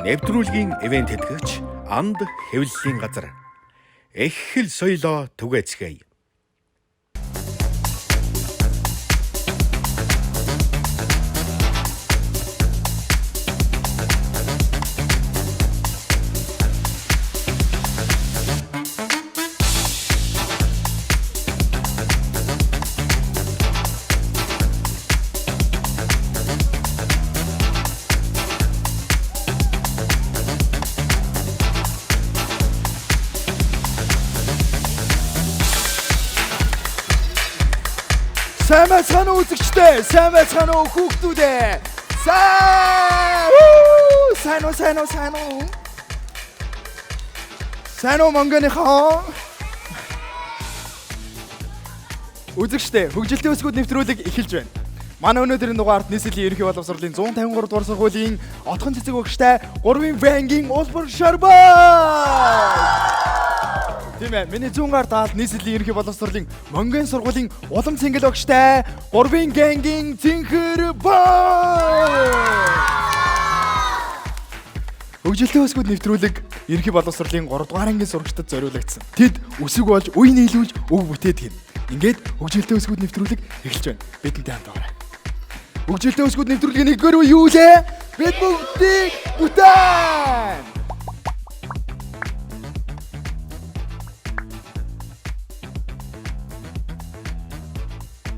Нэвтрүүлгийн ивент тэтгэгч Анд хэвлэлийн газар. Эхэл соёлоо түгээцгээе. Сайн байцгаана уу үзэгчдээ? Сайн байцгаана уу хүүхдүүдээ? Сайн! Сайн уу, сайн уу, сайн уу? Сайн уу Монгоныхоо? Үзэгчдээ, хөгжилтэй өсгүүд нэвтрүүлэг эхэлж байна. Манай өнөөдрийн дугаарт нийслэлийн ерөнхий боловсролын 153 дугаар сургуулийн отхон цэцэг багштай 3-ын вангийн улбар шарбай! Тийм ээ, миний зүүн гар талд нийслэлийн ерөнхий боловсролын Монгийн сургуулийн улам цэнгэл багштай 3-ын гангийн цэнхэр бай! Хөгжилтэй өсгүүд нэвтрүүлэг ерөнхий боловсролын 3 дугаар ангийн сурагчдад зориулагдсан. Тэд өсөг болж үе нийлүүлж өг бүтээдэг юм. Ингээд хөгжилтэй өсгүүд нэвтрүүлэг эхэлж байна. Бидэнтэй хамт байгаарай. Хөгжилтэй өсгүүд нэвтрүүлгийн нэгдүгээр үе юу лээ? Бид бүгдийг бүтээн!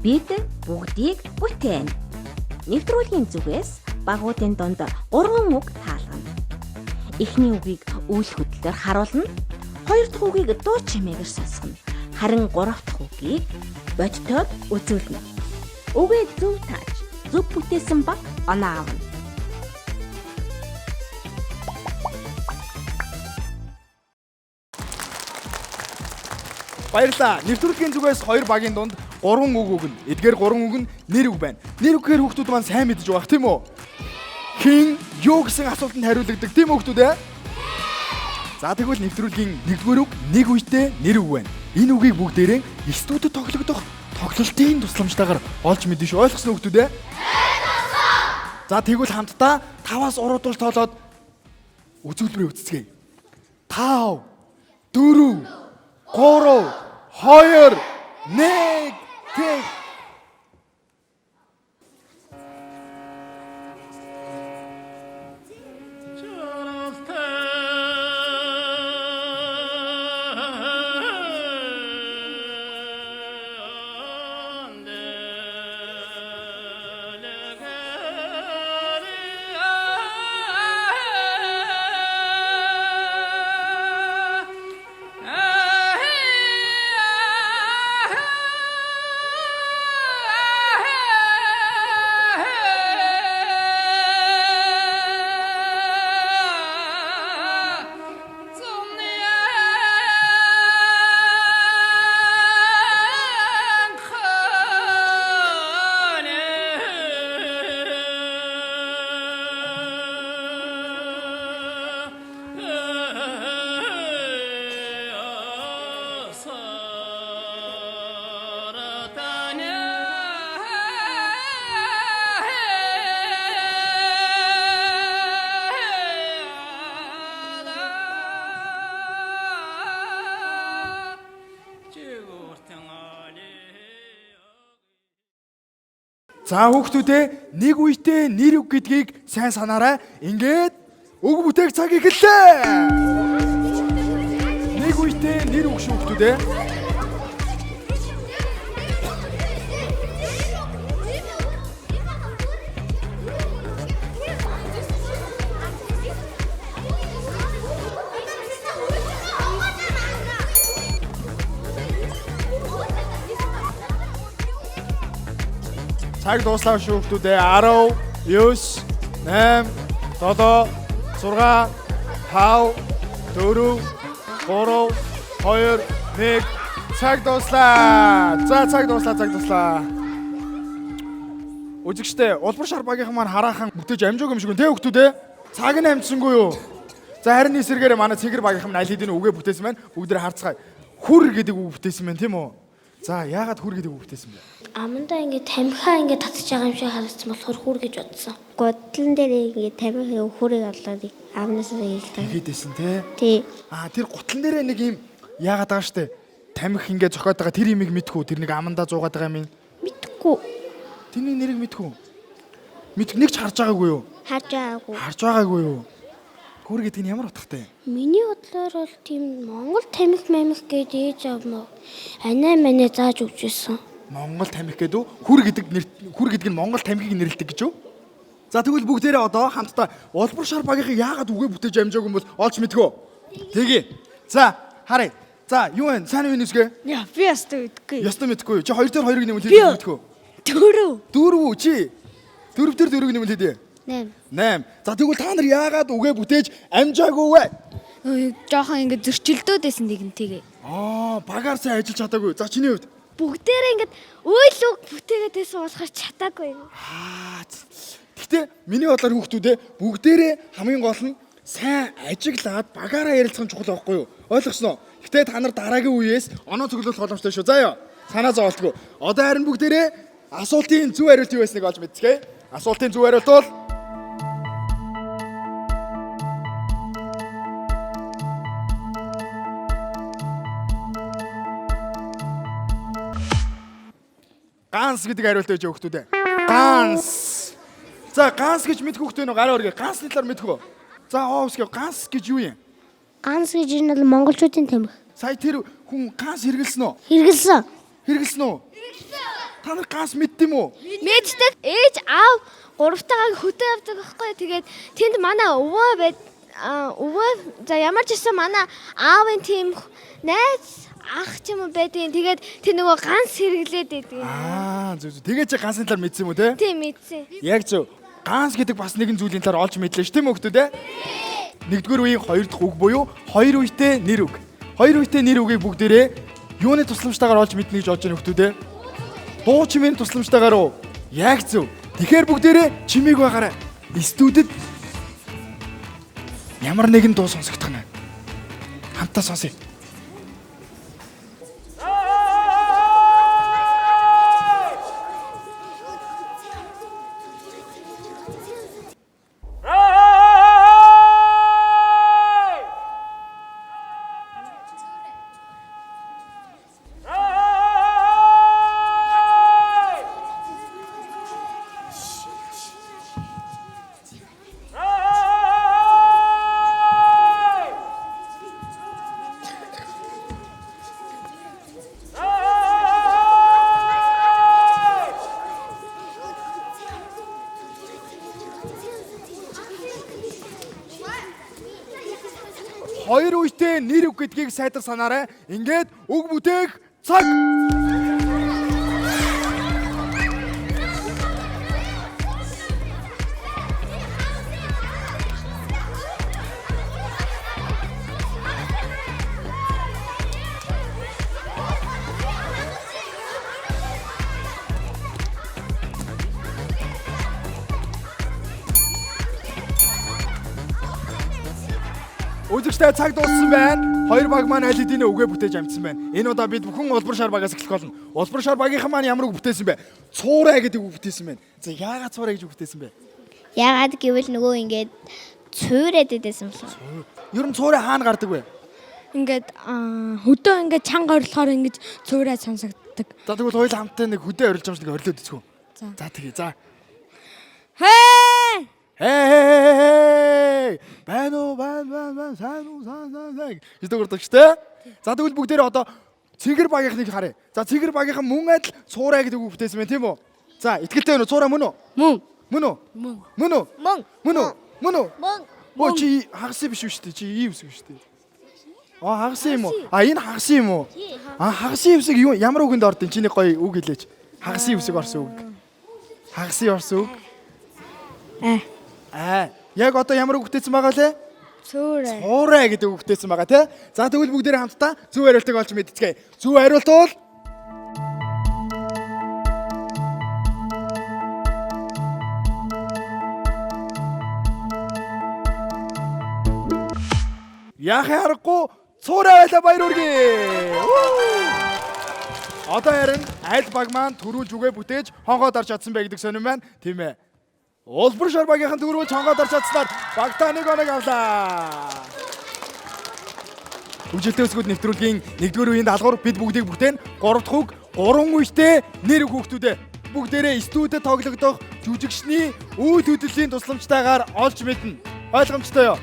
Бид бүгдийг бүтээн. Нэвтрүүлгийн зүгээс багуудын дунд 3 үг таалгана. Эхний үгийг үйл хөдлөлөөр харуулна. Хоёр дахь үгийг дуу чимээгээр сонсгоно. Харин гурав дахь үгийг бодитоор үзүүлнэ. Үгээ зөв тааж, зөв бүтээсэн баг оноо авна. Баярлалаа. Нэвтрүүлгийн зүгээс хоёр багийн дунд 3 үг өгнө. Эдгээр 3 үг нь нэр үг байна. Нэр үг гэхээр хүүхдүүд маань сайн мэдэж байгаа тийм үү? Хин юу гэсэн асуултанд хариулагддаг тийм үү хүүхдүүд ээ? За тэгвэл нэвтрүүлгийн нэгдүгээр үг нэг үедээ нэр үг байна. Энэ үгийг бүгдээрээ студид тоглогдох тоглолтын тусламжтайгаар олж мэдэн шүү. Ойлгосон уу хүүхдүүд ээ? За тэгвэл хамтдаа 5-аас уруудвал тоолоод үзүүлбэрээ үзцгээе. 5 4 3 2 1 тэг. За хүүхдүүдээ нэг үедээ нэр үг гэдгийг сайн санаарай. Ингээд үг бүтээх цаг эхэллээ. Нэг үедээ нэр үг шүү хүүхдүүдээ. Цаг дууслаа шүү хүүхдүүдээ. 10 9 8 7 6 5 4 3 2 1 цаг дууслаа. За цаг дууслаа, цаг дууслаа. Үзэгчдээ, улбар шар багийнхан маань хараахан бүтээж амжаагүй юм шиг байна. Тэ хүүхдүүдээ? Цаг нь амжсангүй юу? За харин эсэргээр манай цэгэр багийнхан маань аль хэдийн үгээ бүтээсэн байна. Бүгдээ харцгаая. Хүр гэдэг үг бүтээсэн байна, тийм үү? За, яагаад хүр гэдэг үг бүтээсэн бэ? Амандаа ингээд тамхиа ингээд татж байгаа юм шиг харагдсан болохоор хүр гэж бодсон. Гудлан дээр ингээд тамхи хүрийг олоод амнаас хэлдэг. Тэгээд байсан те. Тий. Аа, тэр гутлан дээрээ нэг юм яагаад байгаа штэ. Тамхи ингээд зохиод байгаа тэр имийг мэдхүү. Тэр нэг амандаа зуугаад байгаа юм. Мэдхгүй. Тэрний нэрийг мэдхүү. Мэдх нэг ч харж байгаагүй юу? Харж байгаагүй. Харж байгаагүй юу? Хүр гэдэг нь ямар утгатай юм? Миний бодлоор бол тийм Монгол тамхи мамх гэж ээж аав мó анаа манаа зааж өгч байсан. Монгол тамхи гэдэг үү? Хүр гэдэг нэр хүр гэдэг нь Монгол тамхиг нэрлэдэг гэж үү? За тэгвэл бүгдээрээ одоо хамтдаа улбар шар багийнхыг яагаад үгээ бүтээж амжаагүй юм бол олж мэдхүү. Тэгье. За харъя. За юу вэ? Сайн уу нүсгэ? Яа, би ястай мэдгүй. Ёстой мэдхгүй. Чи хоёр дээр хоёрыг нэмэл Би хийдэг мэдхүү. Дөрөв. Дөрөв үү чи? Дөрөв дээр дөрвийг нэмэл хийдэ. 8. 8. За тэгвэл та нар яагаад үгээ бүтээж амжаагүй вэ? Жохон ингэ зөрчилдөөд байсан нэг нь тэгээ. Аа, багаар сайн ажиллаж чадаагүй. За чиний хувьд? Бүгдээрээ ингэ үйл үг бүтээгээд байсан болохоор чадаагүй. Аа. Гэхдээ миний бодлоор хүүхдүүдээ бүгдээрээ хамгийн гол нь сайн ажиглаад багаараа ярилцах нь чухал байхгүй юу? Ойлгосноо? Гэхдээ та нар дараагийн үеэс оноо цуглуулах боломжтой шүү. За ёо. Санаа зоволтгүй. Одоо харин бүгдээрээ асуултын зөв хариулт юу байсныг олж мэдцгээе. Асуултын зөв хариулт бол ганс гэдэг хариулт байж хүүхдүүдээ. Ганс. За ганс гэж мэдэх хүүхдээ нөө гараа өргөө. Гансны талаар мэдэх үү? За оовс гэв ганс гэж юу юм? Ганс гэж энэ бол монголчуудын тамхи. Сая тэр хүн ганс хэрэгэлсэн үү? Хэрэгэлсэн. Хэрэгэлсэн үү? Та нар ганс мэдд юм уу? Мэддэг ээж аав гуравтайгаа хөтөө явдаг байхгүй. Тэгээд тэнд манай өвөө байд өвөө за ямар ч гэсэн манай аавын тийм найз ах ч юм уу байдیں۔ Тэгээд тэр нөгөө ганц хэрэглээд байдаг. Аа зөв зөв. Тэгээ чи гансны талаар мэдсэн юм уу те? Тийм мэдсэн. Яг зөв. Ганс гэдэг бас нэгэн зүйлийн талаар олж мэдлээ ш тийм үү хүмүүс те? Нэгдүгээр үеийн хоёр дахь үг буюу хоёр үетэй нэр үг. Хоёр үетэй нэр үгийг бүгдээрээ юуны тусламжтайгаар олж мэднэ гэж бодож байна хүмүүс те? Дуу чимээний тусламжтайгаар уу? Яг зөв. Тэгэхээр бүгдээрээ чимээг байгаарай. Студид ямар нэгэн дуу сонсогдох нь. Хамтдаа сонсъё. Хоёр үетэй нэр үг гэдгийг сайтар санаарай. Ингээд үг бүтээх цаг. Үзэгчтэй цаг дууссан байна. Хоёр баг маань аль хэдийн үгээ бүтээж амжсан байна. Энэ удаа бид бүхэн улбар шар багаас эхлэх болно. Улбар шар багийнхан маань ямар үг бүтээсэн бэ? Цуурай гэдэг үг бүтээсэн байна. За яагаад цуурай гэж үг бүтээсэн бэ? Яагаад гэвэл нөгөө ингээд цуураад идсэн болохоор. Ер нь цуурай хаана гардаг вэ? Ингээд хөдөө ингээд чанга орлохоор ингэж цуурай сонсогддог. За тэгвэл хоёул хамтдаа нэг хөдөө орилж байгаа юм шиг нэг орилоод үзэх үү? За. За тэгье. За. Хэй! Хей! Байна уу? Байна байна байна. Сайн уу? Сайн сайн сайн. Гэж дуугардаг шүү дээ. За тэгвэл бүгдээрээ одоо цэнгэр багийнхныг харъя. За цэнгэр багийнхан мөн адил цуурай гэдэг үг бүтээсэн байна тийм үү? За итгэлтэй байна уу? Цуурай мөн үү? Мөн. Мөн үү? Мөн. Мөн үү? Мөн. Мөн үү? Мөн үү? Мөн. Өө чи хагас биш үү шүү дээ. Чи ийм үсэг шүү дээ. Аа хагас юм уу? А энэ хагас юм уу? А хагасын үсэг юу ямар үгэнд орд юм? Чиний гоё үг хэлээч. Хагасын үсэг орсон үг. Хагасын орсон үг. Аа. Аа яг одоо ямар үг бүтээсэн байгаа лээ? Цуурай. Цуурай гэдэг үг бүтээсэн байгаа тий. За тэгвэл бүгдээрээ хамтдаа зөв хариултыг олж мэдцгээе. Зөв хариулт бол Яахын аргагүй цуурай байлаа баяр хүргэе. Үу! Одоо харин аль баг маань төрүүлж үгээ бүтээж хонхоо дарж чадсан бэ гэдэг сонирн байна. Тийм ээ. Улбар шар багийнхан төрүүлж хонхоо дарж чадсанаар багтаа нэг оног авлаа. Хөгжилтэй өсгүүд нэвтрүүлгийн 1-р үеийн даалгавар бид бүгдийг бүтээн 3 дахь үг 3 үетэй нэр үг хүүхдүүдээ. Бүгдээрээ студид тоглогдох жүжигчний үйл хөдлөлийн тусламжтайгаар олж мэднэ. Ойлгомжтой юу?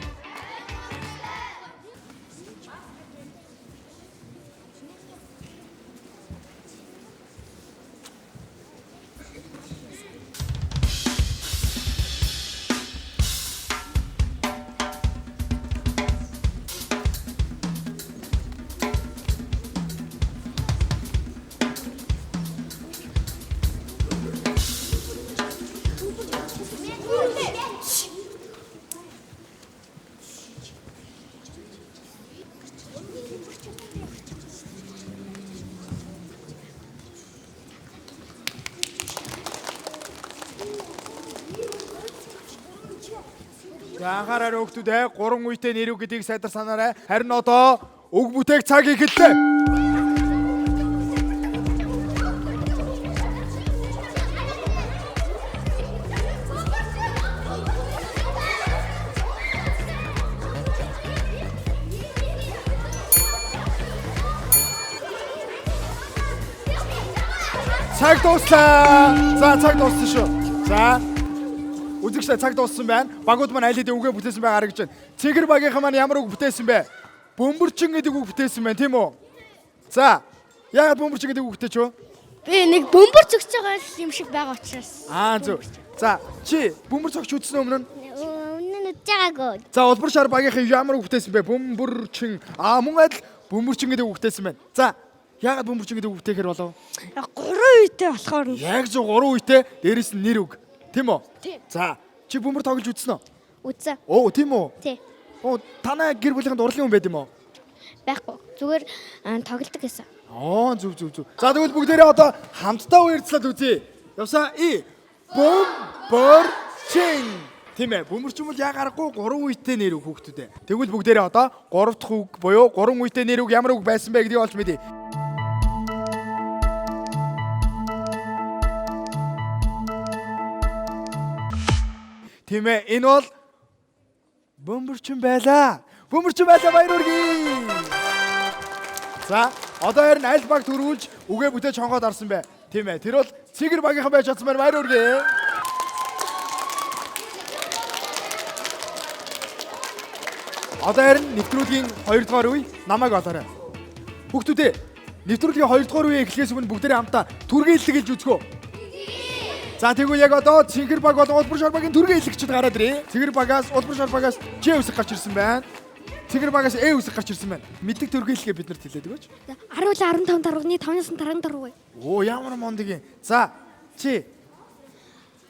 За анхаарал хүүхдүүдээ 3 үетэй нэр үг гэдгийг сайдар санаарай. Харин одоо үг бүтээх цаг эхэллээ. Цаг дууслаа. За цаг дууссан шүү. За үзэгчдээ цаг дууссан байна. Багууд маань аль хэдийн үгээ бүтээсэн байгаа харагдаж байна. Цэгэр багийнхан маань ямар үг бүтээсэн бэ? Бөмбөрчин гэдэг үг бүтээсэн байна, тийм үү? За яагаад бөмбөрчин гэдэг үг бүтээч вэ? Би нэг бөмбөр зөгч байгаа юм шиг байгаа учраас. Аа зөв. За чи бөмбөр цогч үзсэн өмнө нь Өмнө нь үдж байгаагүй. За улбар шар багийнхан ямар үг бүтээсэн бэ? Бөмбөрчин. Аа мөн адил бөмбөрчин гэдэг үг бүтээсэн байна. За яагаад бөмбөрчин гэдэг үг бүтээхэр болов? 3 үетэй болохоор нь. Яг зөв 3 үетэй дээрэс нь нэр үг. Тийм үү? Тийм. За чи бөмбөр тоглож үзсэн үү? Үдсэн. Оо тийм үү? Тий. Оо танай гэр бүлийнхэнд урлагийн хүн байд юм уу? Байхгүй. Зүгээр тоглодог гэсэн. Аа зөв зөв зөв. За тэгвэл бүгдээрээ одоо хамтдаа үерцлээд үзье. Явсаа и бөмбөрчин. Тийм ээ. Бөмбөрчин бол яг аргагүй 3 үетэй нэр үг хүүхдүүд ээ. Тэгвэл бүгдээрээ одоо 3 дахь үг буюу 3 үетэй нэр үг ямар үг байсан бэ гэдгийг олж мэдье. Тийм ээ. Энэ бол бөмбөрчин байлаа. Бөмбөрчин байлаа баяр хүргэе. За одоо харин аль баг төрүүлж үгээ бүтээж хонгоод орсон бэ? Тийм ээ. Тэр бол Цэгэр багийнхан байж чадсан байна. Баяр хүргэе. Одоо харин нэвтрүүлгийн 2 дугаар үе намайг олоорой. Хүүхдүүдээ нэвтрүүлгийн 2 дугаар үе эхлэхээс өмнө бүгдээрээ хамтдаа түргээлэг хэлж үзэх үү? За тэгвэл яг одоо Цэнгэр баг болон Улбар шар багийн түргээлэгчд гараад ирээ. Цэнгэр багаас Улбар шар багаас Ч үсэг гарч ирсэн байна. Цэнгэр багаас Э үсэг гарч ирсэн байна. Мэддэг түргээлгээ бид нарт хэлээд өгөөч. 10 15 дарганы 5-наас 16. Оо ямар мундаг юм. За чи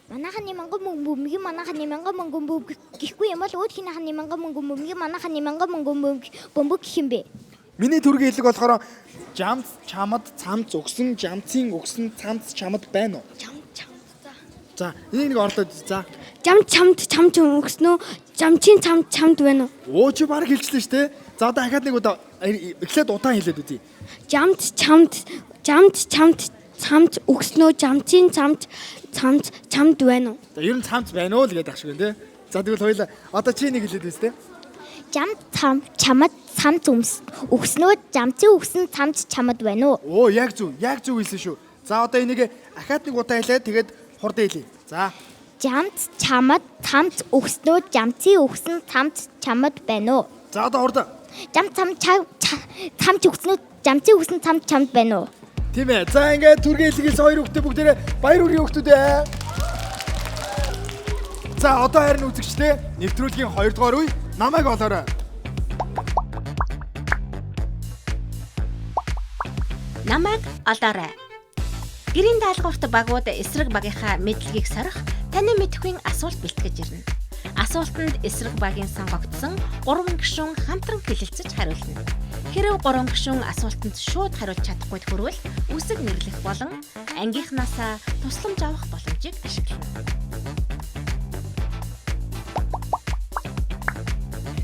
Манайхны манган мөнгө бөмбөгийн манайхны манган мөнгө бөмбөг гэхгүй юм бол өөдхийнхний манган мөнгө бөмбөгийн манайхны манган мөнгө бөмбөг бөмбөг гэх юм бэ? миний түргээлэг болохоор жамц чамд цамц өгсөн жамцын өгсөн цамц чамд байна уу? Жам чам. За. За энийг нэг орлоод за. Жам чамд чамд өгснөө жамчин чамд чамд байна уу? Оо чи баг хэлчлээ шүү дээ. За одоо дахиад нэг удаа эхлээд удаан хэлээд үзье. Жамд чамд жамд чамд чамд өгснөө жамчин чамд чамд чамд байна уу? За ер нь цамц байна уу л гэдэг ах шиг байна те. За тэгвэл хоёлаа одоо чи нэг хэлээд үзье те. Жам цам чамд цамц өмс өгснөө жамцын өгсөн цамц чамд байна уу? Оо яг зөв, яг зөв хэлсэн шүү. За одоо энийг ахаад нэг удаа хэлээд тэгээд хурдан хэлье. За Жамц чамд цамц өгснөө жамцын өгсөн цамц чамд байна уу? за одоо хурдан. Жам цам чам цамц өгснөө жамцын өгсөн цамц чамд байна уу? Тийм ээ. За ингээд түргээлэг хэлсэн хоёр хүүхдээ бүгдээрээ баяр хүргэе хүүхдүүд ээ. За одоо харин үзэгчдээ нэвтрүүлгийн 2 дугаар үе намайг олоорой. Намайг олоорой. Гэрийн даалгаварт багууд эсрэг багийнхаа мэдлэгийг сорих таны мэдэхүйн асуулт бэлтгэж ирнэ. Асуултанд эсрэг багийн сонгогдсон 3 гишүүн хамтран хэлэлцэж хариулна. Хэрв 3 гишүүн асуултанд шууд хариулж чадахгүй тохирвол үсэг нэрлэх болон ангийнхнаасаа тусламж авах боломжийг ашиглана.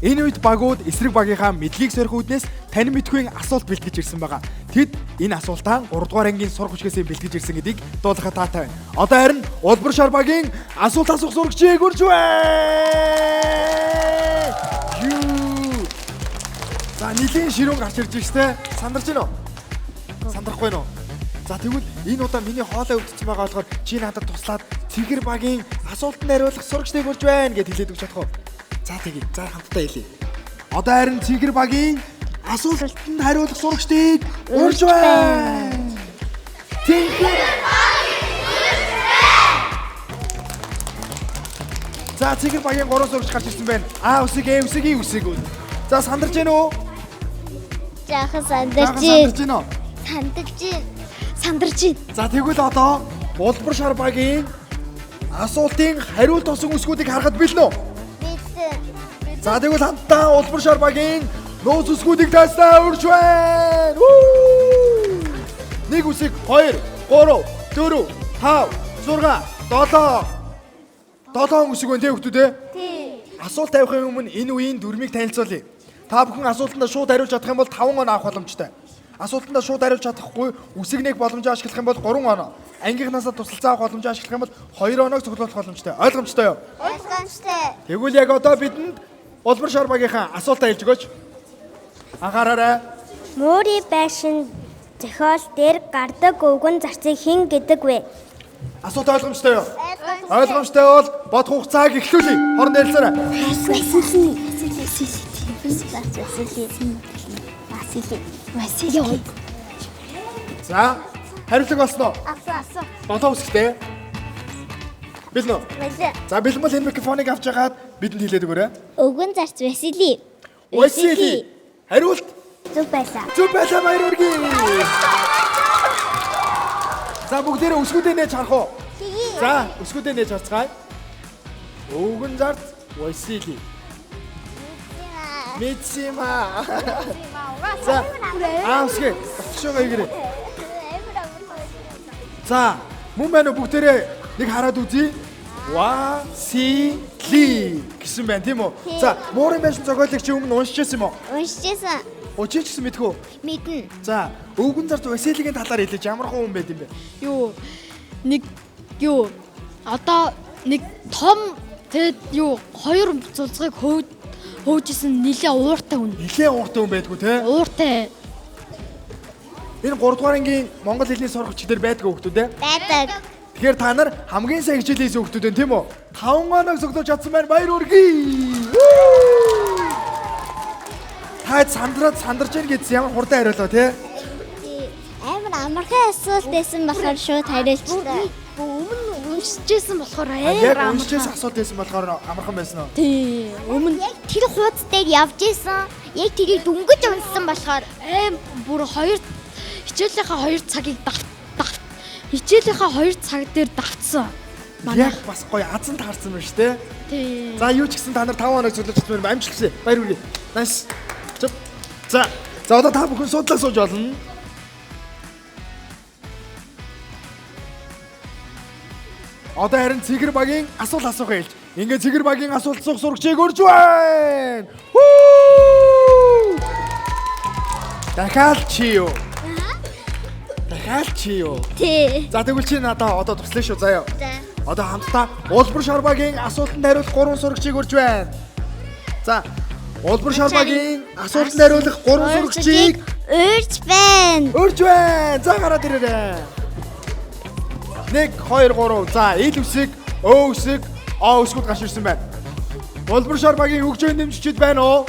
Энэ үед багууд эсрэг багийнхаа мэдлэгийг сорих үүднээс тань мэдхүйн асуулт бэлтгэж ирсэн байгаа. Тэд энэ асуултаа 3 дугаар ангийн сурах хүчгээсээ бэлтгэж ирсэн гэдгийг дуулахад таатай байна. Одоо харин Улбар шар багийн асуулт асуух сурагчийг урьж байна. Юу. За нэлийн ширүүн гарч ирж штэ. Сандарч гин үү? Сандрахгүй нөө. За тэгвэл энэ удаа миний хоолой өвдсөн байгаа болохоор чи надад туслаад цэгэр багийн асуултанд хариулах сурагчдыг урьж байна гэд хэлээд өгч чадах уу? За тэгье. За хамтдаа хэлье. Одоо харин цэгэр багийн асуултанд хариулах сурагчдыг урьж байна. Цэгэр За цэгэр багийн 3 сурагч гарч ирсэн байна. А үсэг, Э үсэг, И үсэг. За сандарч гэнэ үү? Жаахан Жаахан сандарч гэнэ үү? Сандарч байна. Сандарч байна. За тэгвэл одоо Улбар шар багийн асуултын хариулт тосон үсгүүдийг харахад бэлэн үү? Бэлэн. За тэгвэл хамтдаа Улбар шар багийн нууц үсгүүдийг таастаа урьж байна. Вүү! Нэг үсэг 2 3 4 5 6 7 7 үсэг байна тий хүүхдүүд ээ? Тий. Асуулт тавихын өмнө энэ үеийн дүрмийг танилцуулъя. Та бүхэн асуултандаа шууд хариулж чадах юм бол 5 оноо авах боломжтой. Асуултандаа шууд хариулж чадахгүй үсэг нэг боломжоо ашиглах юм бол 3 оноо. Ангийнхнаасаа тусалцаа авах боломжоо ашиглах юм бол 2 оноог цуглуулах боломжтой. Ойлгомжтой юу? Ойлгомжтой. Тэгвэл яг одоо бидэнд Улбар шар багийнхаа асуултаа хэлж өгөөч. Анхаараарай. Мөрий байшин зохиол дээр гардаг өвгөн зарцыг хэн гэдэг вэ? Асуулт ойлгомжтой юу? Ойлгомжтой бол бодох хугацааг эхлүүлье. Хорон ярилцаарай. Василий. Василий. Василий. Василий. За, хариултыг олсон уу? Асуу асуу. 7 үсэгтэй. Бэлэн үү? Бэлэн. За, бэлэн бол энэ микрофоныг авч хагаад бидэнд хэлээд өгөөрэй. Өвгөн зарц Василий. Василий. Хариулт Зөв байлаа. зөв байлаа, баяр хүргэе. За, бүгдээрээ өсгүүдээ нээж харах уу? За, өсгүүдээ нээж харцгаая. Өвгөн зарц Василий. Митсима. За, аа өсгөө. Өсгөө гэрээ. За, мөн байна уу бүгдээрээ нэг хараад үзье. Ва си ли гэсэн байна тийм үү? За, муурын байшин зохиолыг чи өмнө уншиж байсан юм уу? Уншижсэн. Очиж гэсэн мэдхүү. Мэднэ. За, өвгөн зарц Василигийн талаар хэлээж ямар хүн байд юм бэ? Юу нэг юу одоо нэг том тэгээд юу хоёр зулцгыг хөөж хөөжсэн нилээ ууртай хүн. Нилээ ууртай хүн байдгүй те. Ууртай. Энэ 3 дугаар ангийн монгол хэлний сурагч дээр байдгүй хүмүүс үү? Байдаг. Тэгэхээр та нар хамгийн сайн хичээл хийсэн хүмүүс байна тийм үү? 5 оног цуглуулж чадсан байна. Баяр хүргэе. Та сандраад сандарч яах гэсэн ямар хурдан хариулаа те? Амар амархан асуулт байсан болохоор шууд хариулчихлаа. Өмнө уншижсэн болохоор Яг амар уншижсэн асуулт байсан болохоор амархан байсан уу? Тий. Өмнө Яг тэр хуудас дээр явж исэн. Яг тэрийг дөнгөж унссан болохоор аим бүр хоёр хичээлийнхаа 2 цагийг дав дав хичээлийнхаа 2 цаг дээр давтсан. Яг бас гоё азан таарсан байна шүү те. Тий. За юу ч гэсэн та нар 5 оног цуглуулж чадсан байна. Амжилт хүсье. Баяр хүргэе. Nice. Чоп. За. За одоо та бүхэн суудлаа сууж болно. Одоо харин цэгэр багийн асуулт асуух хэлж. Ингээ цэгэр багийн асуулт асуух сурагчийг урьж байна. Хүү! Дахиад чи юу? Дахиад чи юу? тий. За тэгвэл чи надаа одоо туслая шүү заяа. За. Одоо хамтдаа Улбар шарбагийн асуултанд хариулах 3 сурагчийг урьж байна. За, Улбар шарбагийн асуултанд хариулах 3 сурагчийг урьж байна. урьж байна. За гараад ирээрэй. 1 2 3. За, ил үсэг, өө үсэг, о үсгүүд гарч ирсэн байна. Улбар шарбагийн хөгжөөн дэмжигчид байна уу?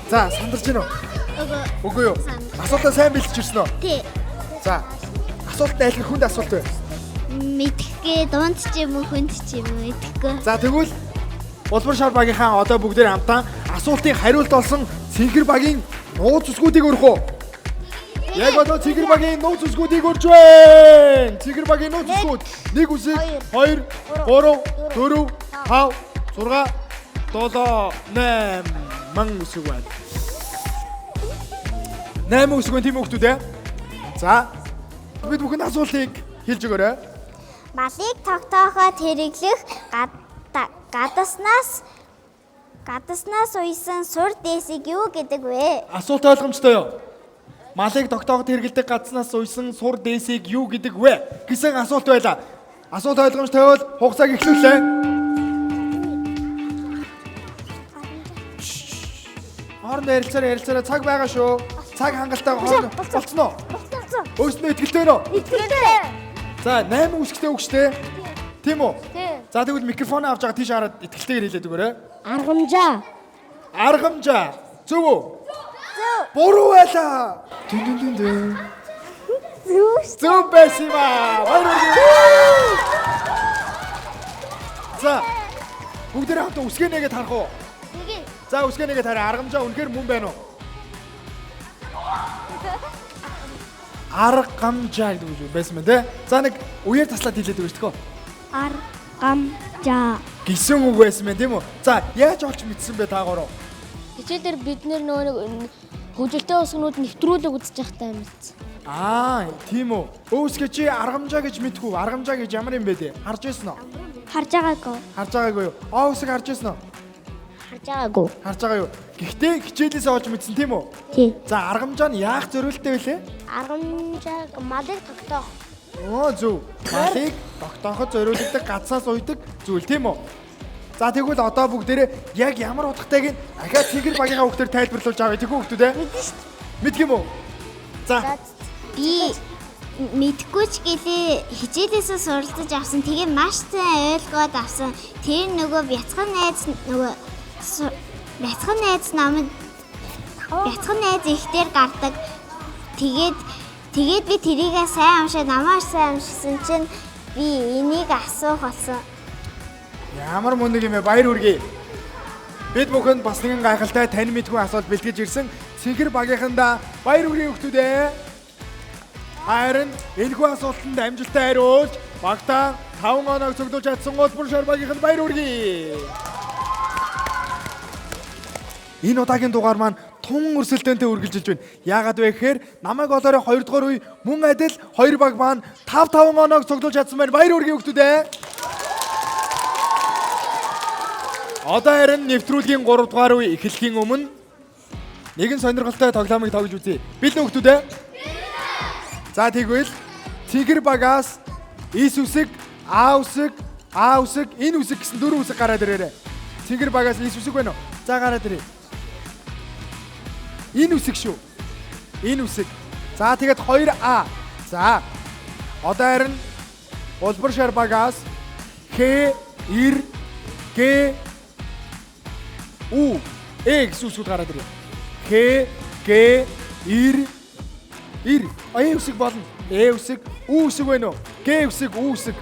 За, сандарч гинөө. Үгүй. Үгүй юу? Асуултаа сайн бэлтэж ирсэн үү? Тий. За, асуулт аль нь хүнд асуулт вэ? Мэдхгүй дунд ч юм уу хүнд ч юм уу мэдэхгүй. За тэгвэл Улбар шар багийнхаа одоо бүгдээр хамтаа асуултын хариулт олсон Цэнгэр багийн нууц үсгүүдийг өрөх үү? Яг одоо Цэнгэр багийн нууц үсгүүдийг өрж байна. Цэнгэр багийн нууц үсгүүд 1 үсэг, 2 3 4 5 6 7 8 ман үсэг байна. 8 үсэг байна тийм үү хүмүүс ээ? За бид бүхэн асуултыг хэлж өгөөрэй. Малыг тогтооход хэрэглэх гадаснаас Гадаснаас уйсан сур дээсийг юу гэдэг вэ? Асуулт ойлгомжтой юу? Малыг тогтооход хэрэглэдэг гадснаас уйсан сур дээсийг юу гэдэг вэ гэсэн асуулт байлаа. Асуулт ойлгомжтой бол хугацааг эхлүүлээ. Хоорондоо ярилцаарай, ярилцаарай, цаг байгаа шүү. Цаг хангалттай хоорондоо болцсон уу? Болцсон. Өөрсдөө итгэлтэй нөө? Итгэлтэй. За, 8 үсгтэй үг штэ. Тийм үү? Тийм. За, тэгвэл микрофон авч байгаа тийш хараад итгэлтэйгээр хэлээд өгөөрэй. Аргамжаа. Аргамжаа. Зөв үү? Зөв. Буруу байлаа. Дүн дүн дүн дүн. Зөв. Зөв байсан юм аа. Баяр хүргэе. За. Бүгдээрээ хамт үсгээ нэгээд харах уу? Тэгээ. За, үсгээ нэгээд хараа. Аргамжаа үнэхээр мөн байна уу? Аргамжаа гэдэг үг байсан байна те. За, нэг үеэр таслаад хэлээд өгөөч тгөө. Аргамжаа. Гисэн үг байсан байна тийм үү? За, яаж олж мэдсэн бэ та гурав? Хичээл дээр бид нэр нөгөө нэг хөгжилтэй усгнууд нэвтрүүлэг үзэж байхдаа мэдсэн. Аа, тийм үү. Өөсгөө чи аргамжаа гэж мэдхүү. Аргамжаа гэж ямар юм бэ дээ? Харж байсан уу? Харж байгаагүй. Харж байгаагүй юу? Аа, үсэг харж байсан уу? Харж байгаагүй. Харж байгаа юу? Гэхдээ хичээлээсээ олж мэдсэн тийм үү? Тий. За, аргамжаа нь яах зориулттай вүлээ? Аргамжааг малыг тогтоох. Оо, зөв. Малыг тогтооход зориулдаг гадсаас уйдаг зүйл тийм үү? За, тэгвэл одоо бүгдээрээ яг ямар утгатайг нь ахиад цэнгэр багийнхаа хүүхдээр тайлбарлуулж авъя. Тэгвэл хүүхдүүд ээ? Мэдэн шүү. Мэдх юм уу? За, Би мэдгүй ч гэлээ хичээлээсээ суралцаж авсан. Тэгээ маш сайн ойлгоод авсан. Тэр нөгөө бяцхан найз нөгөө бяцхан найз намайг бяцхан найз ихтер гардаг. Тэгээд тэгээд би тэрийгээ сайн уншаад намаа сайн уншсан чинь би энийг асуух болсон. Ямар мундаг юм бэ? Баяр хүргэе. Бид бүхэнд бас нэгэн гайхалтай тань мэдгүй асуулт бэлтгэж ирсэн Цэнхэр багийнхандаа баяр хүргэе хүүхдүүд ээ. Харин энэхүү асуултанд амжилттай хариулж багтаа 5 оноог цуглуулж чадсан Улбар шар багийнханд баяр хүргэе. Энэ удаагийн дугаар маань тун өрсөлдөөнтэй үргэлжилж байна. Яагаад вэ гэхээр намайг олоорой 2 дугаар үе мөн адил хоёр баг маань 5 5 оноог цуглуулж чадсан байна. Баяр хүргэе хүүхдүүд ээ. Одоо харин нэвтрүүлгийн 3 дугаар үе эхлэхийн өмнө нэгэн сонирхолтой тоглоомыг тоглож үзье. Бэлэн хүүхдүүд ээ? За тэгвэл Цэнхэр багаас Ис үсэг, А үсэг, А үсэг, Энэ үсэг гэсэн дөрвөн үсэг гараад ирээрэй. Цэнхэр багаас Ис үсэг байна уу? За гараад ирээ. Энэ үсэг шүү. Энэ үсэг. За тэгээд 2А. За. Одоо харин Улбар шар багаас Х, Р, Г, У, Э гэсэн үсгүүд гараад ирээ. Х, Г, Р, Р. А Э үсэг болно. Э үсэг, У үсэг байна уу? Г үсэг, У үсэг.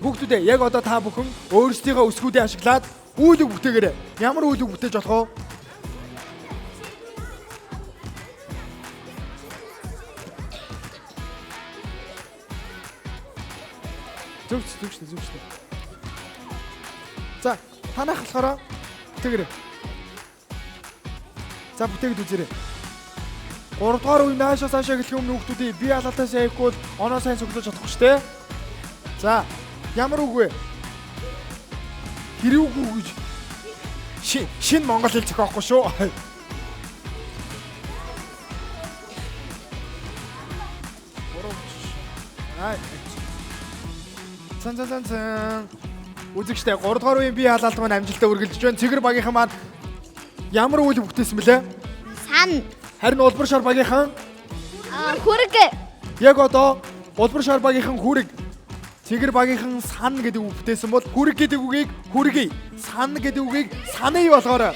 Хүүхдүүдээ яг одоо та бүхэн өөрсдийнхөө үсгүүдээ ашиглаад үйл үг бүтээгээрэй. Ямар үйл үг бүтээж болох вэ? Зөв зөв шүү зөв шүү. За, танах болохоор бүтээгээрэй. За, бүтээгээд үзээрэй. 3 дугаар үе наашаа цаашаа гэлэх өмнө хүүхдүүдээ бие халаалтаа сайн хийхгүй бол оноо сайн цуглуулж чадахгүй шүү дээ. За, ямар үг вэ? Хэрүүгүй гэж шинэ монгол хэл зохиохгүй шүү. Ай. Цан цан цан цан. Үзэгчтэй 3 дугаар үеийн бие халаалт маань амжилттай үргэлжлэж байна. Цэгэр багийнхан маань ямар үйл бүтээсэн бэлээ? Сан. Харин Улбар шар багийнхан Хүрэг. яг одоо Улбар шар багийнхан хүрэг, Цэгэр багийнхан сан гэдэг үг бүтээсэн бол хүрэг гэдэг үгийг хүргэе, сан гэдэг үгийг саная болгоорой.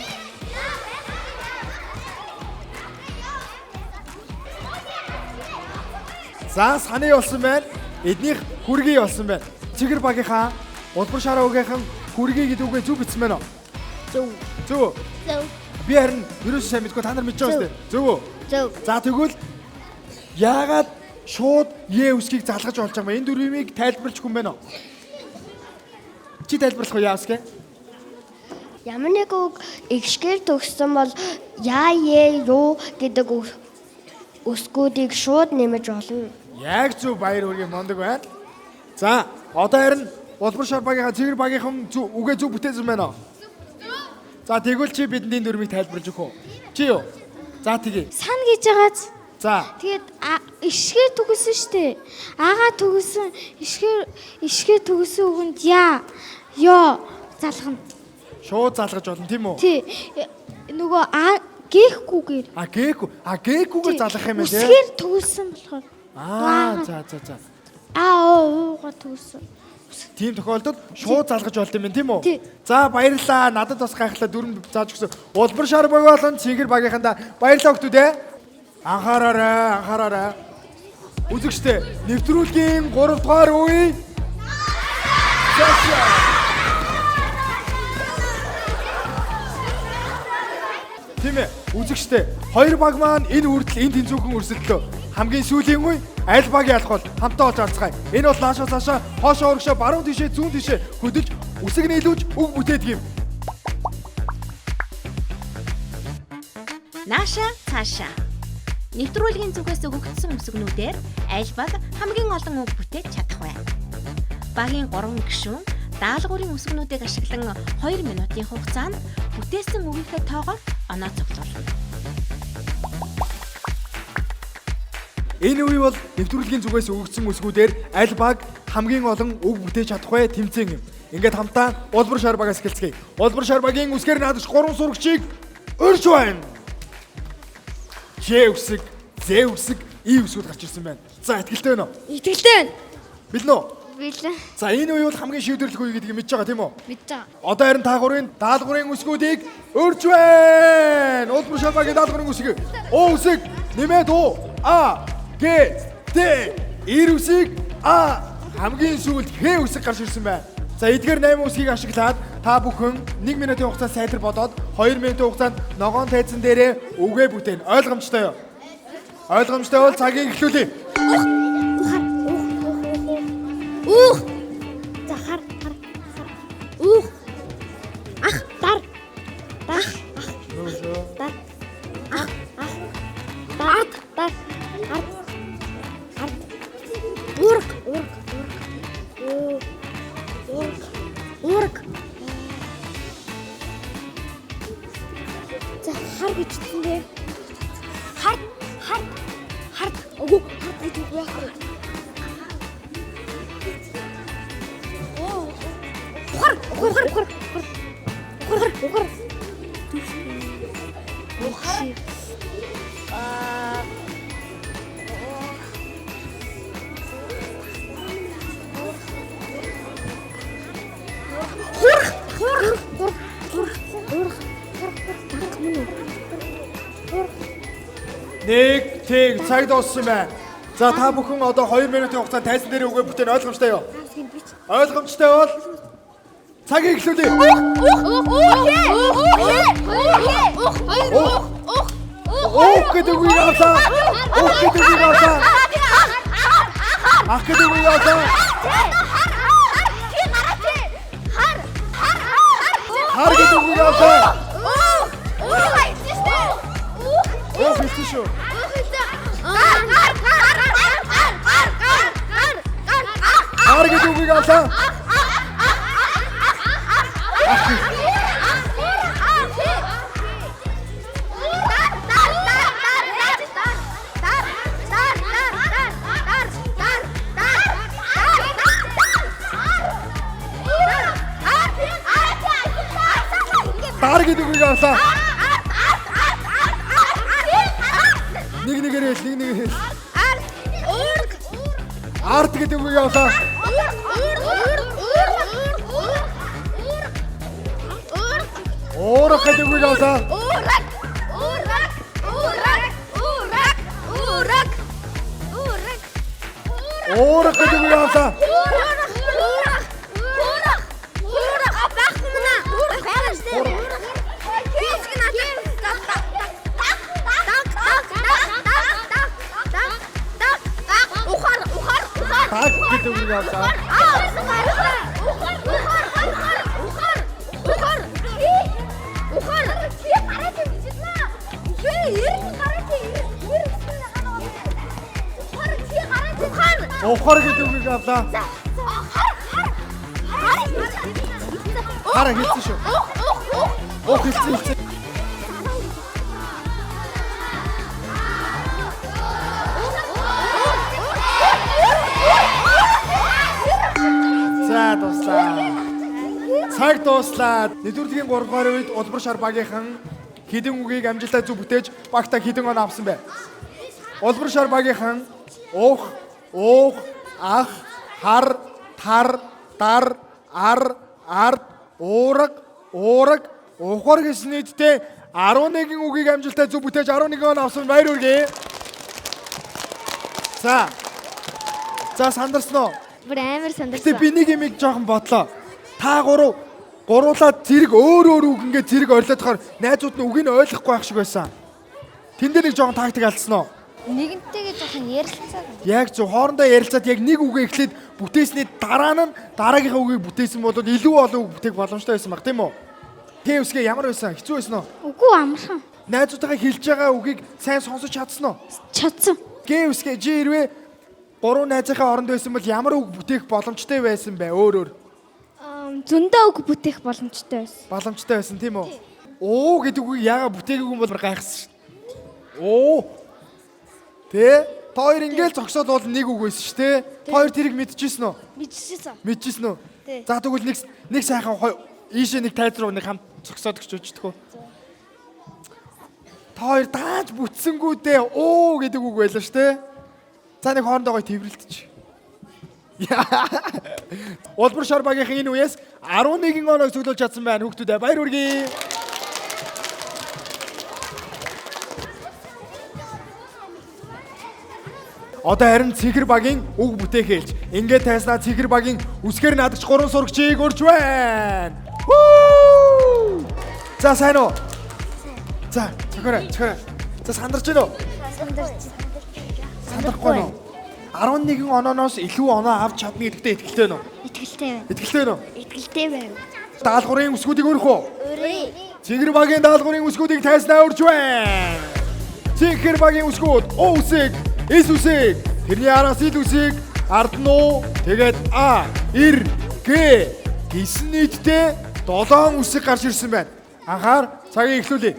За, саная болсон байна. Эднийх хүргэе болсон байна. Цэгэр багийнхаа Улбар шар багийнхан хүргэе гэдэг үгээ зөв бичсэн байна уу? Зөв. Зөв үү? Зөв. Би харин ерөөсөө сайн мэдгүй, та нар мэдж байгаа шүү дээ. Зөв үү? Зөв. За, тэгвэл яагаад шууд Е үсгийг залгаж болж байгаа юм бэ? Энэ дөрвийг тайлбарлаж хүн байна уу? Чи тайлбарлах уу яа үсгээ? Ямар нэг үг эгшгээр төгссөн бол яа, е, юу гэдэг үсгүүдийг шууд нэмэж болно. Яг зөв, баяр хүргэе, мундаг байна. За, одоо харин Улбар шар багийнхаа цэвэр багийнхан үгээ зөв бүтээсэн байна уу? За тэгвэл чи бидний дүрмийг тайлбарлаж өгөх үү? Чи юу? За тэгье. Сан гэж байгааз. За. Тэгээд ишгээр төгсөн штэ. Агаа төгсөн, ишгээр төгсөн үгэнд яа, ёо залгана. Шууд залгаж болно тийм үү? Тий. Нөгөө а гээхгүйгээр. А гээгүй. А гээхгүйгээр залгах юм байна тий. Үсгээр төгсөн болохоор. Аа за за за. А оо ууга төгсөн. Тийм тохиолдолд шууд залгаж болд юм байна тийм үү? Тий. За баярлалаа. Надад бас гайхлаа дүрэм зааж өгсөн. Улбар шар баг болон цэнгэр багийнхандаа баярлалаа хүмүүс ээ. Анхаараарай, анхаараарай. Үзэгчдээ нэвтрүүлгийн 3 дугаар үе. Тийм ээ. Үзэгчдээ хоёр баг маань энэ үрдэл энэ тэнцүүхэн өрсөлдлөө. Хамгийн сүүлийн үе аль баг ялах бол хамтаа олж харцгаая. Энэ бол наашаа цаашаа хоошоо урагшаа баруун тишээ зүүн тишээ хөдөлж үсэг нийлүүлж үг бүтээдэг юм. Нааша цаашаа. Нэвтрүүлгийн зүгээс өгөгдсөн үсгнүүдээр аль баг хамгийн олон үг бүтээж чадах вэ? Багийн 3 гишүүн даалгаврын үсгнүүдийг ашиглан 2 минутын хугацаанд бүтээсэн үгийнхээ тоогоор оноо цуглуулна. Энэ үе бол нэвтрүүлгийн зүгээс өгөгдсөн үсгүүдээр аль баг хамгийн олон үг бүтээж чадах вэ тэмцээн юм. Ингээд хамтаа Улбар шар багаас эхэлцгээе. Улбар шар багийн үсгээр наадагч 3 сурагчийг урьж байна. Ж үсэг, З үсэг, И үсгүүд гарч ирсэн байна. За итгэлтэй байна уу? Итгэлтэй байна. Бэлэн үү? Бэлэн. За энэ үе бол хамгийн шийдвэрлэх үе гэдгийг мэдж байгаа тийм үү? Мэдж байгаа. Одоо харин та гурвын даалгаврын үсгүүдийг урьж байна. Улбар шар багийн даалгаврын үсэг. О үсэг нэмээд У, А, Г, Д, Р үсэг, А хамгийн сүүлд Х үсэг гарч ирсэн байна. За эдгээр 8 үсгийг ашиглаад та бүхэн 1 минутын хугацаанд сайтар бодоод 2 минутын хугацаанд ногоон тайзан дээрээ үгээ бүтээн. Ойлгомжтой юу? Ойлгомжтой бол цагийг эхлүүлье. Үүх. За хар хар хар. Үүх. Ах дар. Дар. Ах. Дар. Ах ах. Дар дар. Ард. Ард. Уург уург уург. Уург. Уург. За хар гэж хэлсэн дээ. Хар хар хар. Үгүй хар гэж үг байхгүй. Ухар, ухар, ухар, ухар, ухар, ухар. Ухар. Хурх, хурх, хурх, хурх, хурх, хурх, хурх, мөн үү? Хурх. 1 тэг цаг дууссан байна. За та бүхэн одоо 2 минутын хугацаанд тайзан дээр үгээ бүтээн ойлгомжтой юу? Ойлгомжтой бол цагийг эхлүүлье. Ух. Ух гэдэг үгийг авлаа. Ух гэдэг үгийг авлаа. Ах гэдэг үгийг авлаа. Хар гэдэг үгийг авлаа. Ух хэлсэн шүү. Хар гэдэг үгийг авлаа. Дар гэдэг үгийг авлаа. Нэг нэгээр хэл, нэг нэгээр хэл. Арт гэдэг үгийг авлаа. Уурах гэдэг үгийг авлаа. Уурах гэдэг үгийг авлаа. Таг гэдэг үгийг авлаа. Ухар гэдэг үгийг авлаа. Хараа хэлсэн шүү. Ух хэлсэн хэлсэн. За дуслаа. Цаг дууслаа. Нэвтрүүлгийн 3 дугаар үед Улбар шар багийнхан хэдэн үгийг амжилттай зөв бүтээж багта хэдэн он авсан бэ? Улбар шар багийнхан уух, уух, ах, хар, тар, дар, ар, ард, уураг, уураг, ухар гэсэн нийтдээ 11 үгийг амжилттай зөв бүтээж 11 он авсан, баяр хүргэе. За. За, сандарсан уу? Бүр амар Гэтэ сандарсан. би нэг юм жоохон бодлоо. Та гурав гуруулаад зэрэг өөр өөр үг ингээд зэрэг орилоодохоор найзууд нь үгийг нь ойлгохгүй байх шиг байсан. Тэн дээр нэг жоохон тактик алдсан уу? Нэгэнтэйгээ жоохон ярилцаа. Яг зөв, хоорондоо ярилцаад яг нэг үгээ эхлээд бүтээсний дараа нь дараагийнхаа үгийг бүтээсэн бол илүү олон үг бүтээх боломжтой байсан баг, тийм үү? Тэ үсгээ ямар байсан? Хэцүү байсан уу? Үгүй, амархан. Найзуудтайгаа хэлж байгаа үгийг сайн сонсож чадсан уу? Чадсан. Гэ үсгээ, чи хэрвээ гурван найзынхаа оронд байсан бол ямар үг бүтээх боломжтой байсан бэ? Өөр өөр. Зөндөө үг бүтээх боломжтой байсан. Боломжтой байсан, тийм үү? Оо гэдэг үгийг яагаад бүтээгээгүй юм бол гайхсан шүү. Оо. Тэ? Та хоёр ингээл зогсоод бол нэг үг байсан шүү, тэ? Та хоёр тэрийг мэдчихсэн үү? Мэдчихсэн. Мэдчихсэн үү? Тий. За, тэгвэл нэг нэг сайхан ийшээ нэг тайз руу нэг хамт зогсоод өгч өчтгөө. Та хоёр дааж бүтсэнгүү дээ. Оо гэдэг үг байлаа шүү, тэ? За, нэг хоорондоо гоё тэрвэрлдэж. Улбар шар багийнхан энэ үеэс 11 оног цуглуулж чадсан байна. Хүүхдүүдээ баяр хүргэе. Одоо харин Цэнхэр багийн үг бүтээх ээлж. Ингээд тайснаа Цэнхэр багийн үсгээр наадагч гурван сурагчийг урьж байна. Хүү! За, сайн уу? За, цохорой, цохорой. За, сандарч байна уу? Сандарч. Сандрахгүй байна уу? 11 онооноос илүү оноо авч чадна гэдэгтээ итгэлтэй байна уу? Итгэлтэй байна. Итгэлтэй байна уу? Итгэлтэй байна. Даалгаврын үсгүүдийг өрөх үү? Өрөө. Цэнхэр багийн даалгаврын үсгүүдийг тайснаа өрж байна. Цэнхэр багийн үсгүүд О үсэг, С үсэг, тэрний араас Ил үсэг, ард нь У, тэгээд А, Р, Г гэсэн нийтдээ 7 үсэг гарч ирсэн байна. Анхаар цагийг эхлүүлье.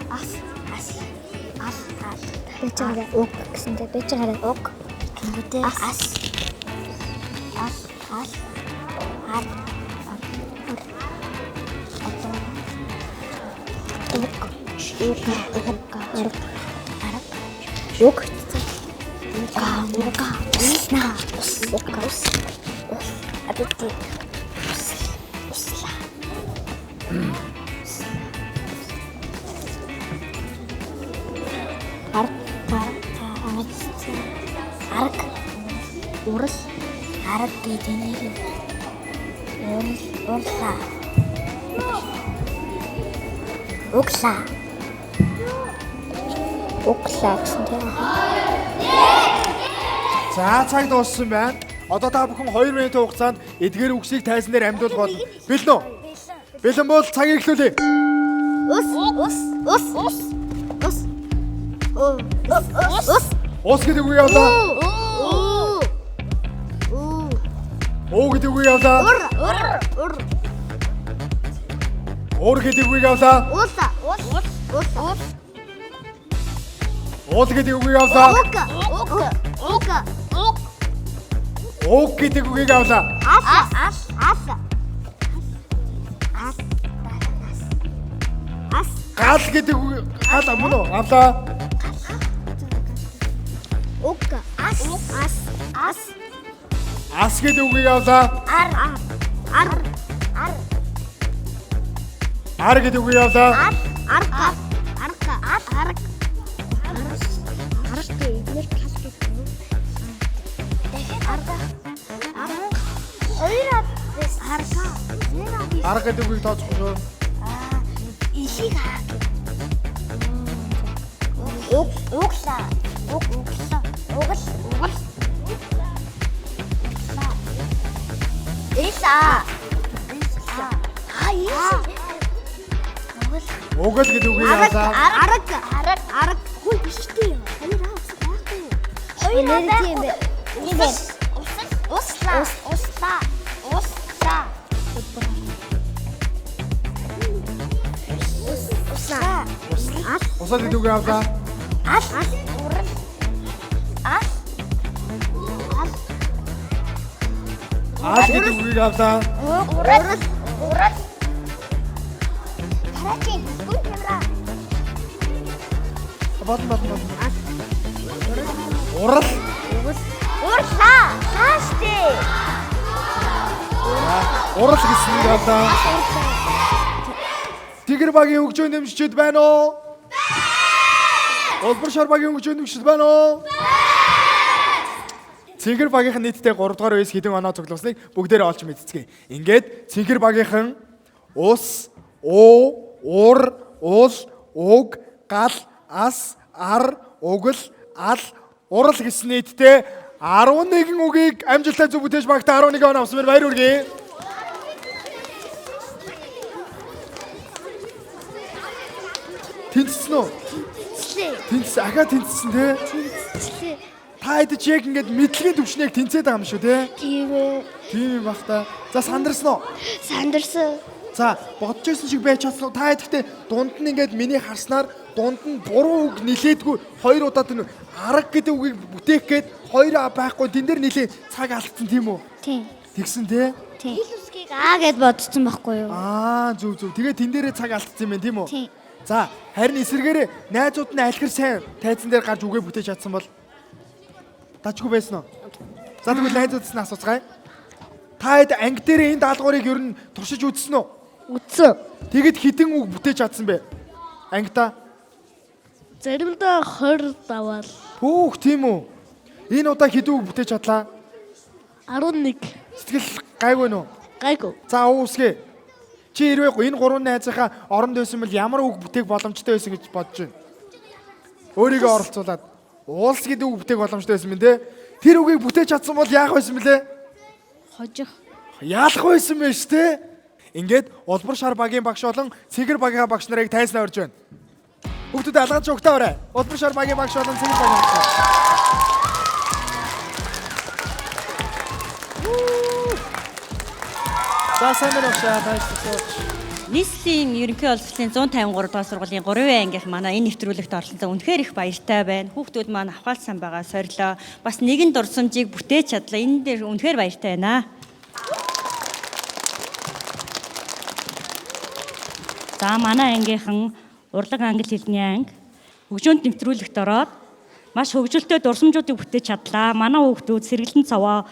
Ас ас ал ал. Бэж гараа уг гэсэн чинь бэж гараа уг. Тэнгүүтээ ас ал ал ар ар уг уг уг арга арга уг уг уг усна ус уг ус ус абити ус усла арга арга урал арга гэдэг нэг урал урлаа углаа углаа гэсэн тийм. За, цаг дууссан байна. Одоо та бүхэн 2 минутын хугацаанд эдгээр үгсийг тайзан дээр амьдуулах болно. Бэлэн үү? Бэлэн бол цагийг эхлүүлье. Ус ус ус ус ус ус ус Ус гэдэг үгийг авлаа. уу уу Уу гэдэг үгийг авлаа. ур ур ур Уур гэдэг үгийг авлаа. уул уул уул уул Уул гэдэг үгийг авлаа. уг уг уг уг Уг гэдэг үгийг авлаа. ал ал ал ал ас Гал гэдэг үг гал мөн үү? Авлаа. уг ас ас ас Ас гэдэг үгийг авлаа. ар ар ар Ар гэдэг үгийг авлаа. ар арга арга арга арга эднэр кал гэдэг юм. Дахиад арга арга хоёр ад арга нэр ад Ар гэдэг үгийг тооцохгүй шүү. Аа, илийг аа. Уг углаа. Уг углаа. Угл угл. Ил аа. Ил аа. Аа, ил. Угл. Угал гэдэг үгийг авлаа. Арга арга арга. Хүй биш үү? Хоёр аа ус байхгүй. Хоёр аа байхгүй. Усал усал Услаа. Услаа. Услаа. Услаа. Усаа гэдэг үгийг авлаа. Ал. Урал. Ал. Ал. Ал гэдэг үгийг авлаа. Урал. Урал. Тарачи. Гүн тамира. Болон болон болон. Урал. Урлаа. Хааштэй. Урал гэсэн үг авлаа. Тэгэр багийн хөгжөөн дэмжигчид байна уу? Улбар шар багийн хөгжөөн дэмжигчид байна уу? Цэнгэр багийнхан нийтдээ 3 дугаар үеэс хэдэн оноо цуглуулсныг бүгдээрээ олж мэдцгээе. Ингээд Цэнгэр багийнхан ус, уу, уур, уул, уг, гал, ас, ар, угл, ал, урал гэсэн нийтдээ 11 үгийг амжилттай зөв бүтээж багтаа 11 оноо авсан байна. Баяр хүргэе. Тэнцсэн үү? Тэнцлээ. Тэнцсэн. Ахаа тэнцсэн тий. Тэнцлээ. Та хэд ч яг ингээд мэдлэгийн түвшнийг тэнцээд байгаа юм шүү тий. Тийм ээ. Тийм юм бах та. За сандарсан уу? Сандарсан. За бодож байсан шиг байж чадсан уу? Та хэд гэхдээ дунд нь ингээд миний харснаар дунд нь буруу үг нилээдгүй хоёр удаа тэр арга гэдэг үгийг бүтээх гээд хоёр а байхгүй тэн дээр нилээ цаг алдсан тийм үү? Тийм. Тэгсэн тий. Тийм. Хил үсгийг Аа гэд бодсон байхгүй юу? Аа зөв зөв. Тэгээ тэн дээрээ цаг алдсан юм байна тийм үү? Тийм. За харин эсэргээрээ найзууд нь алхир сайн тайзан дээр гарч үгээ бүтээж чадсан бол дажгүй байсан уу? За тэгвэл найзуудаас нь асууцгаая. Та хэд анги дээр энэ даалгаврыг ер нь туршиж үзсэн үү? Үтсэн. Тэгэд хэдэн үг бүтээж чадсан бэ? Ангита. Заримдаа 20 даваал. Хөөх тийм үү? Энэ удаа хэдэн үг бүтээж чадлаа? 11. Сэтгэл гайгүй нүү? Гайгүй. За уусгээ. Чи хэрвээ энэ гурван найзынхаа оронд байсан бол ямар үг бүтээх боломжтой байсан гэж бодож байна? Өөрийгөө оролцуулаад уулс гэдэг үг бүтээх боломжтой байсан мэн тэ? Тэр үгийг бүтээж чадсан бол яах байсан бэлээ? Хожих. Яалах байсан бэ ш тэ? Ингээд улбар шар багийн багш болон цэгэр багийн багш нарыг тайзнаа урьж байна. Хүүхдүүд алгаж угтаа орой. Улбар шар багийн багш болон цэгэр багийн багш. За сайн байна уу таашлаа. Нийслэлийн ерөнхий боловсролын 153 дугаар сургуулийн 3 ангийнх манай энэ нэвтрүүлэгт оролцсон үнэхээр их баяртай байна. Хүүхдүүд маань авахалсан байгаа сорилоо. Бас нэгэн дурсамжийг бүтээж чадлаа. Энэ дээр үнэхээр баяртай байна. За манай ангийнхан урлаг англи хэлний анги хөгжөөнд нэвтрүүлэгт ороод маш хөгжилтэй дурсамжуудыг бүтээж чадлаа. Манай хүүхдүүд сэргэлэн цаваа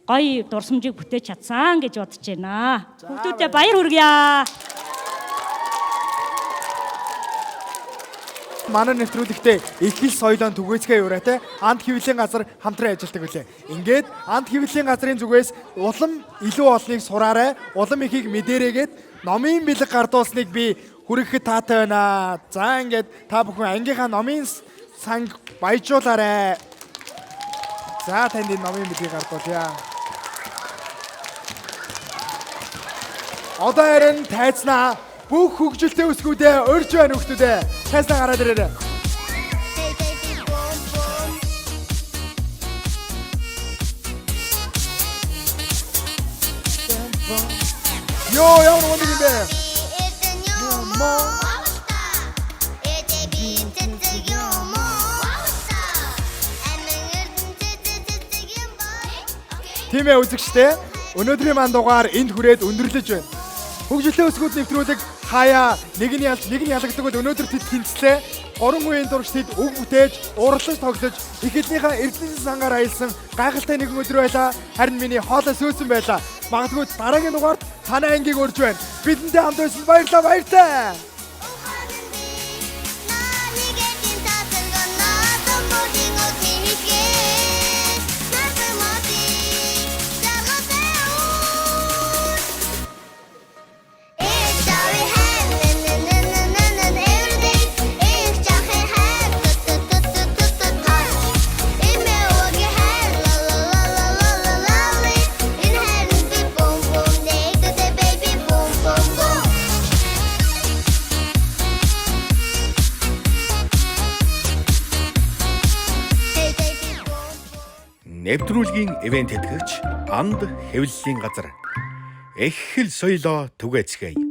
гоё дурсамжийг бүтээж чадсан гэж бодож байна. Хүүхдүүдэд баяр хүргье. Манай нэвтрүүлэгтээ их хэл соёлоон түгээцгээ юурайтай анд хэвлэлийн газар хамтран ажилладаг үлээ. Ингээд анд хэвлэлийн газрын зүгээс улам илүү олныг сураарай, улам ихийг мэдэрээгээд номын бэлэг гардуулсныг би хүргэхэд таатай байна. За ингээд та бүхэн ангийнхаа номын санг баяжуулаарай. За танд энэ номын бэлгийг гардуулъя. Одоо харин тайзнаа бүх хөгжилтэй өсгүүдээ урьж байна хүүхдүүдээ. Тайзнаа гараад ирээрэй. Йоо ямар мундаг юм бэ? Тийм ээ үзэгчдээ. Өнөөдрийн мань дугаар энд хүрээд өндөрлөж байна. Хөгжилтэй өсгүүд нэвтрүүлэг хаяа нэг нь ялж нэг нь ялагддаг бол өнөөдөр тэд тэнцлээ. 3 үеийн турш тэд үг бүтээж, уурлаж тоглож, их хэлнийхээ эрдэнэс сангаар аялсан гайхалтай нэгэн өдөр байлаа. Харин миний хоолой сөөсөн байлаа. Магадгүй дараагийн дугаард танай ангийг урьж байна. Бидэнтэй хамт байсан баярлалаа, баяртай. Baby boom boom boom. нэвтрүүлгийн ивээн тэтгэгч Анд хэвлэлийн газар. Эх хэл соёлоо түгээцгээе.